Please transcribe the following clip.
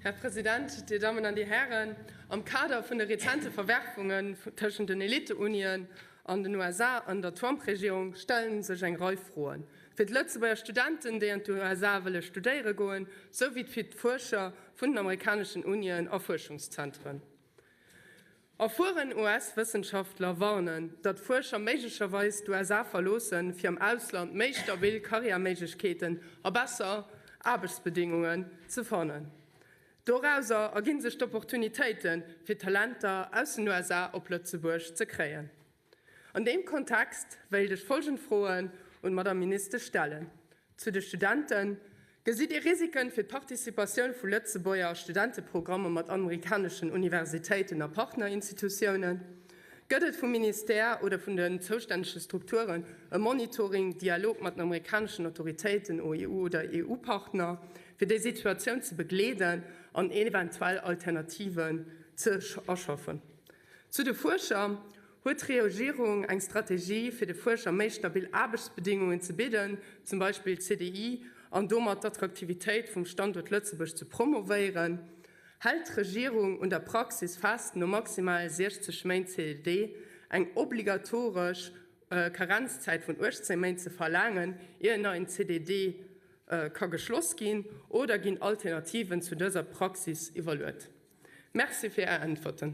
Här President, Dir Dammen an Dir Hären, am Kader vun de rezente Verwerfungen tëschent den Eliteunien an den USA an der Trump-Regierung stelle sech eng Rei Froen. Fir d'Lëtzebuerger Studenten, déi an d'USA wëlle studéiere goen, sou wéi fir d'Fuerscher vun den amerikaneschen Unien a Fuerschungszentren. Erfueren US-Wëssenschaftler warnen, datt Fuerscher méiglecherweis d'USA verloossen, fir am Ausland méi stabil Karriärméiglechkeeten a besser Aarbechtsbedingungen ze fannen. Dorauser erginn sech d'Opportunitéiten, fir Talenter aus den USA op Lëtzebuerg ze kréien. An deem Kontext wéilt ech folgend Froen un d'Madame Ministesch stellen, Zu de Studenten, Gesitt Dir Risiken fir d'Participatioun vu Lëtzebuerger Studenteprogrammer mat amerikaneschen Universitéiten a Partnerinstitutiounen? Gëtt et vum Ministère oder vun den zoustännege Strukturen e Monitoring, Dialog mat den amerikaneschen Autoritéiten, OEU oder EU-Partner, fir déi Situatioun ze begleeden an eventuell Alternativen ze erschaffen? Zu de Fuerscher, Huet d'Reogierung eng Strategie, fir de Fuerscher méi stabil Aarbechtsbedingungen ze bidden, zum Beispill CDI, an domat d'Attraktivitéit vum Standuert Lëtzebuerg ze promovéieren? Hält d'Regierung un der Praxis fest, no maximal 60 Méint CDD eng obligatoresch Karenzzäit vun 18 Méint ze verlaangen, ier en neien CDD ka geschloss ginn, oder ginn Alternativen zu dëser Praxis iwwerluet? Merci fir Är Äntwerten.